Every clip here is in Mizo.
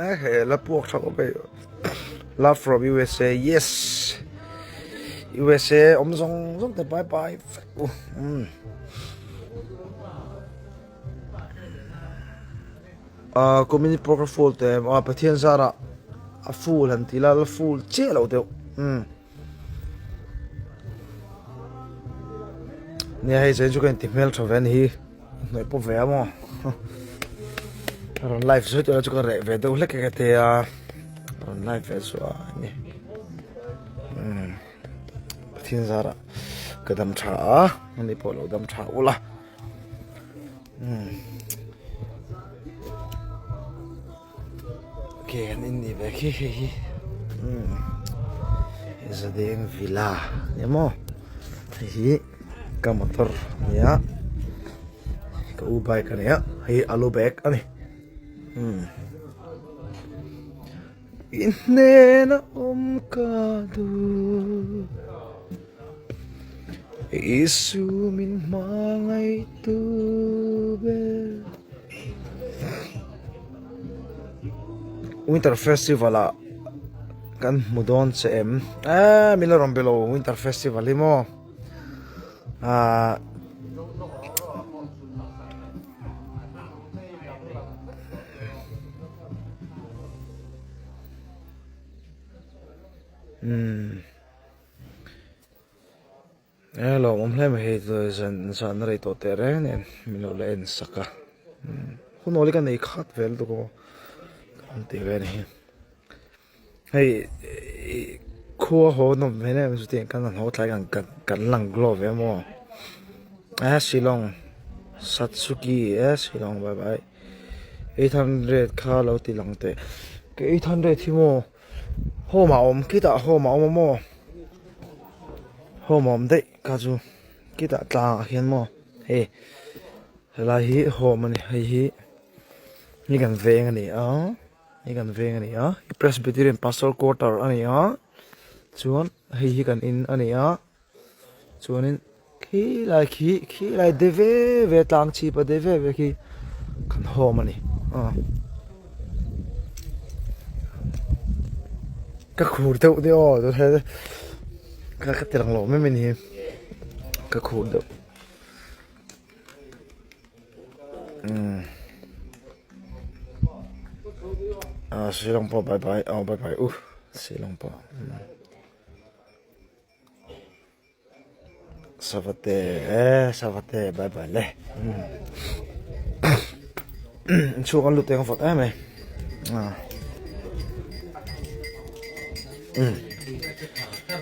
Eh la puak tha khawp hei love from USA yes USA awm zawng zawng te bye bye vek u umm ah community park a full te ah Pathian zarah a full han tih la la full chiah loh deuh umm nia hei zain chu ka inti hmel tha ve a ni hi hnawih pawp ve a maw rawn live zui tawh chu ka reh ve deuh hlek ka tia rawn live ve chu a ni umm Pathian zarah ka dam tha a ani pawh lo dam tha ula umm. Ke an in nih ve khi hei hi umm Zadeng Villa a ni maw hei hi ka motor a ni a ka u bike a ni a hei hi alu bag a ni umm i hnena awm ka duh Isu min hmangaihtu ber. Winter Festival ah kan hmu dawn che em? Eee min la rawn be lo Winter Festival hi maw ahh umm. E lawmawm hle mai hei chu zan zan a rei tawh teh reng nen min lo la en sak a hun awl hi ka nei khat vel lutuk aw an ti ve a ni hi hei ih khua haw nawm hmel em em chu tiang khan an haw tlai kan kan lang glow ve maw e shillong satsuki e shillong bye bye 800 kha lo ti lang teh ka 800 hi maw. Home ah a awm khitah home a awm a maw home a awm daih kha chu khitah tlangah khian maw hei helai hi home a ni hei hi hi kan veng a ni a hei kan veng a ni a Presbyterian pastor quarter a ni a chuan hei hi kan in a ni a chuanin khilai khi khilai de ve ve tlang chhip a de ve ve khi kan home a ni aw ka khur deuh deuh aw ka ka ti lang lo mai mai ni ka khur deuh umm ah shillong pawh bye bye aw bye bye u shillong pawh. Savate e savate bye bye le inchhung an lut eng vawt em mai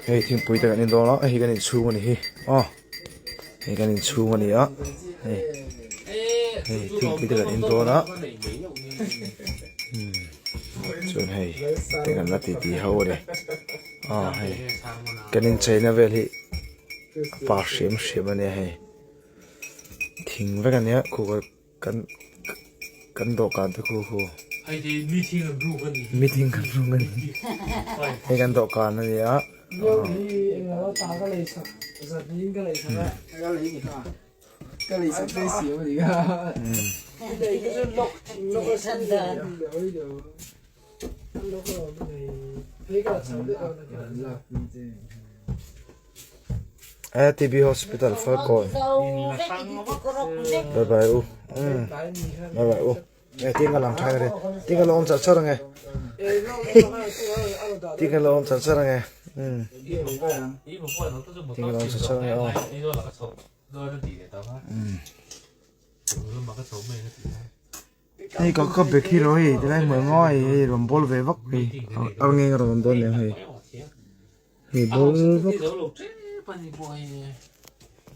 hei thingpui te kan in dawn a hei kan inchhung a ni hi aw hei kan inchhung a ni a hei hei thingpui te kan in dawn a chuan hei te kan la titi ho a ni. Aw hei kan incheina vel hi a par hriam hriam a nia hei thing vek a nia khu kan kan dawhkan te khu khu meeting kan ruk a ni hei kan dawhkan a ni a. TB Hospital Falkawn bye bye u bye bye u e tin ka lang tha re tin ka lo awm char char ange tin ka lo awm char char ange tin ka lo awm char char ange aw Hei ka ka bag hi ro hei tilai hmuh emaw hei hei rawn bawl ve vak hei a ngeng a rawn awm dawn lem hei hei bawl vak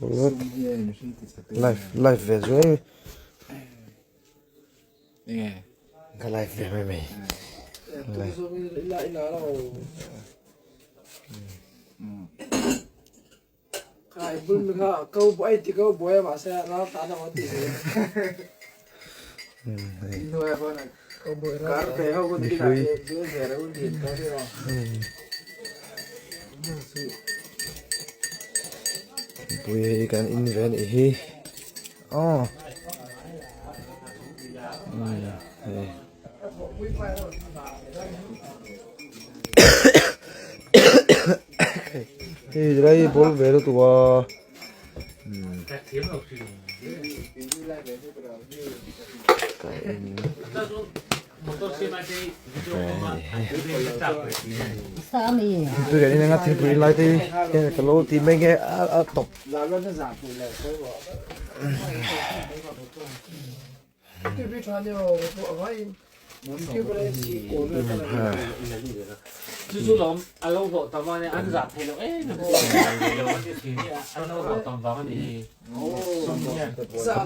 bawl vak live live ve zuai ka live ve mai mai live Kai bul mi kha ko buai ti ko buai a mahse ral tan a ti zel. Kar pe ho kun ti na je je ra un din ta ti ro. Pui hei kan in ve anih hi aw hei. Hei tilai hi ball ve lutuk a. Thingpui kan in anga thingpui in lai te hi ka lo ti mai nge a tawp. Ka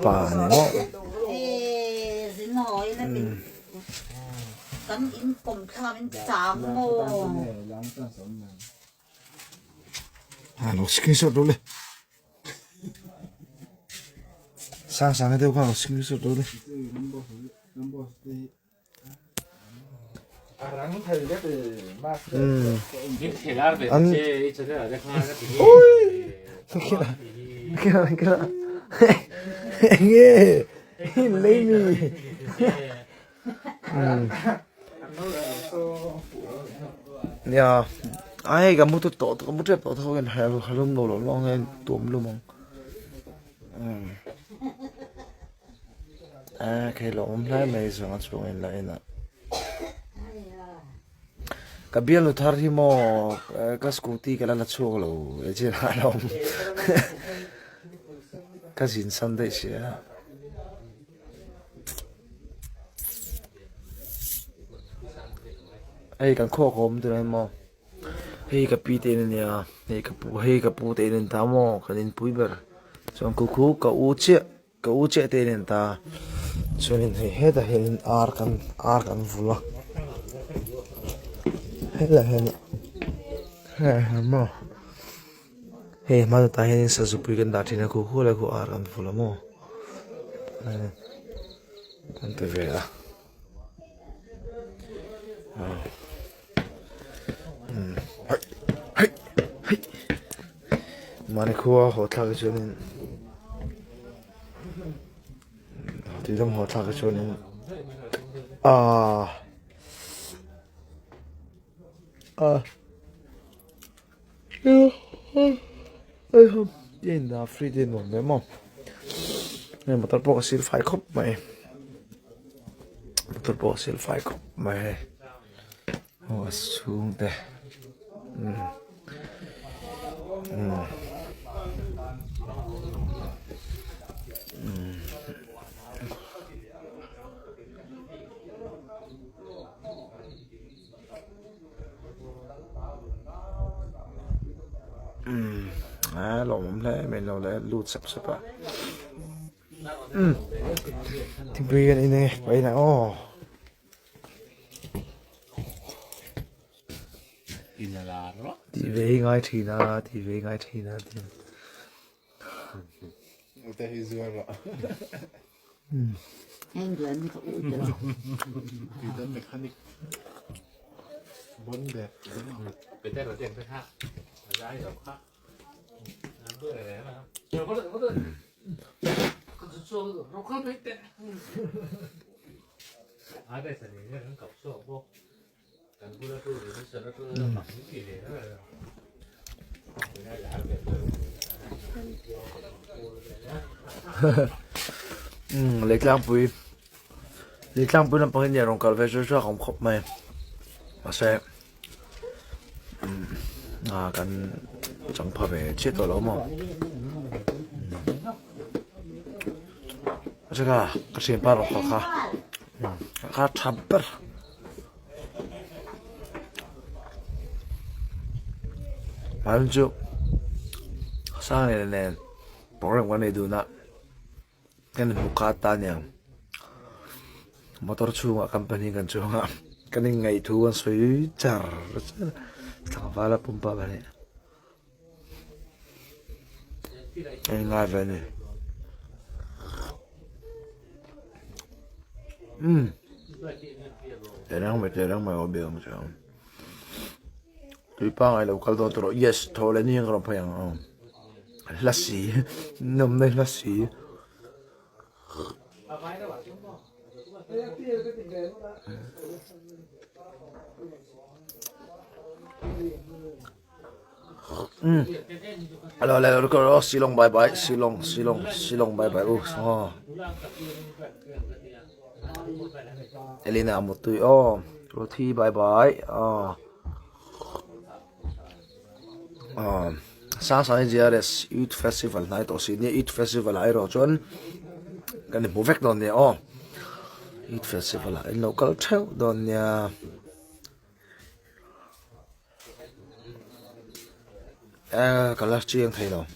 pa a ni maw. Lo screenshot rawh le. Sang sang deuh kha lo screenshot rawh le. An Enge lei mi. Nia a hei ka mu tawh tawh ka mu tep tawh tho hian halum lo lo ang hian tuam lum ang a khei lo awm hlai mai zawng a chhung in la en a ka bialnu thar hi maw ka scooty ka la la chhuak lo e chin a lo awm ka zin san daih sia. Hei kan khuak a awm tur a ni maw hei ka pi te in a nia hei ka pu hei ka pu te in a ni ta maw kan inpui ber chuan khu khu ka u chiah ka u chiah te in a ni ta chuanin hei hetah hianin ar kan ar kan vulh a helaiah hian helaiah hian maw. Hei hman atah hianin sazupui kan dah thin a khu khu lai khu ar kan vul a maw kan ti ve a hei hei mahni khua haw thlak hi chuanin tui dam haw thlak hi chuanin ahh ah. Free te nuam ve maw hei motor pawh ka sil fai khawp mai motor pawh ka sil fai khawp mai hei aw a chhung te umm umm umm. Umm a lawmawm hle mai lo le lut sep sep a umm thingpui kan in e pahin ah aw tih ve hi ngai thin a tih ve hi ngai thin a tih. Umm Leitlangpui Leitlangpui lampang hi nia rawn kal ve chu chu a awm khawp mai mahse umm ah kan chang pha ve chiah tawh lo maw chutah ka thianpa rawn kal kha kha tha ber. Hmai chu sang leh nen program kan nei dun a kan inhmu kha ta aniang motor chhungah company kan chuang a kan inngaih thu an sawi char char a tlangval a pumpa ka nih a inngai ve a ni umm Tereng mai tereng mai aw biang chuan tui pangai lo kal dawn tawh yes thaw leh ni ang ka rawn phei ang aw hla si nawmna hla si. Hello hello hello Shillong bye bye Shillong Shillong Shillong bye bye u aw Elina a mutui aw Ruthi bye bye aw aw Sangsangi GRS Youth Festival hnai tawh si nia Youth Festival ah erawh chuan kan inhmu vek dawn nia aw Youth Festival ah in lo kal theuh dawn nia. Eh ka la chiang thei lo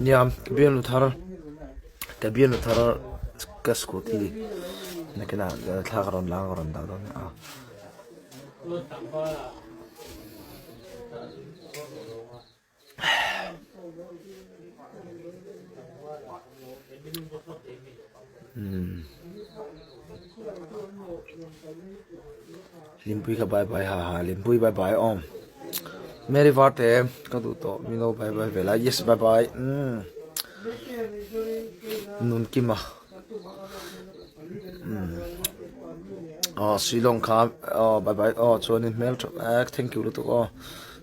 nia ka bialnu thar ka bialnu thar ka scooty nakinah thla ka rawn la ka rawn dah dawn a. Limpui kha bye bye ha ha Limpui bye bye awm Mary Varte ka duh tawh min lo bye bye ve la yes bye bye umm Nunkima umm aw Shillong kha aw bye bye aw chuanin hmeltha thank you lutuk aw.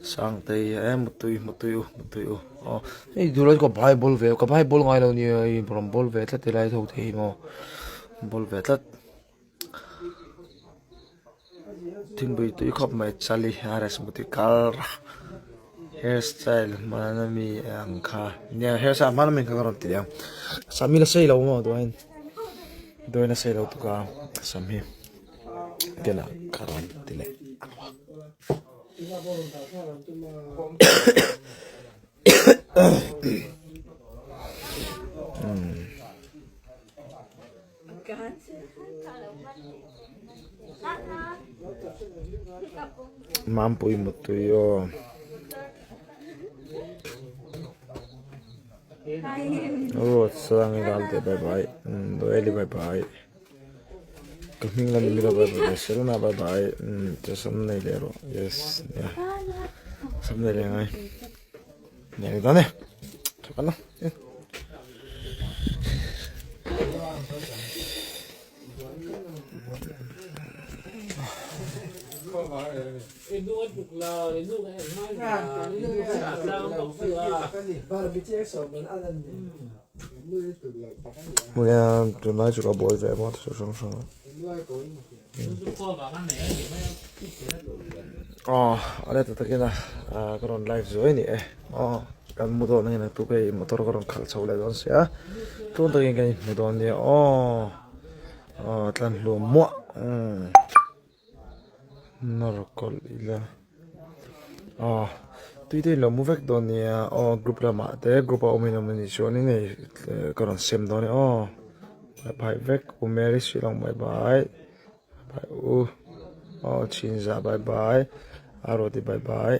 Sangtei e mutui mutui u mutui u aw hei duhlai ka bible ve ka bible ngai lo nia hei rawn bawl ve tlat helai ho te hi maw bawl ve tlat thingpui tui khawp mai chali rs muti kar hair style hmana mi ang kha nia hair style hmana mi ang kha ka rawn ti ang sam hi la sei lo maw duain duain a sei lo tuk a sam hi kenah ka rawn ti leh ang. Mampui mutui aw. Aw Sangi Ralte bye bye Noeli bye bye. Ka hming lam in ka bye bye Serena bye bye umm che sam nei leh rawh yes nia sam nei leh ngai nia ni dawn e tha kan a Hmuia tunlai chu ka buai ve maw thil hrang hrang a aw a let takin a ka rawn live zuai a ni e aw kan mu dawn angin naktuk hei motor ka rawn khalh chho leh dawn sia tun takin kan inhmu dawn nia aw aw tlan hluam muah umm. Nawr kawlh ila aw tui te in lo mu vek dawn nia aw group lamah te group a awm in awm anih chuanin hei ka rawn sem dawn e aw bye bye vek u Mary Shillong bye bye bye u aw Chinzah bye bye Aroti bye bye.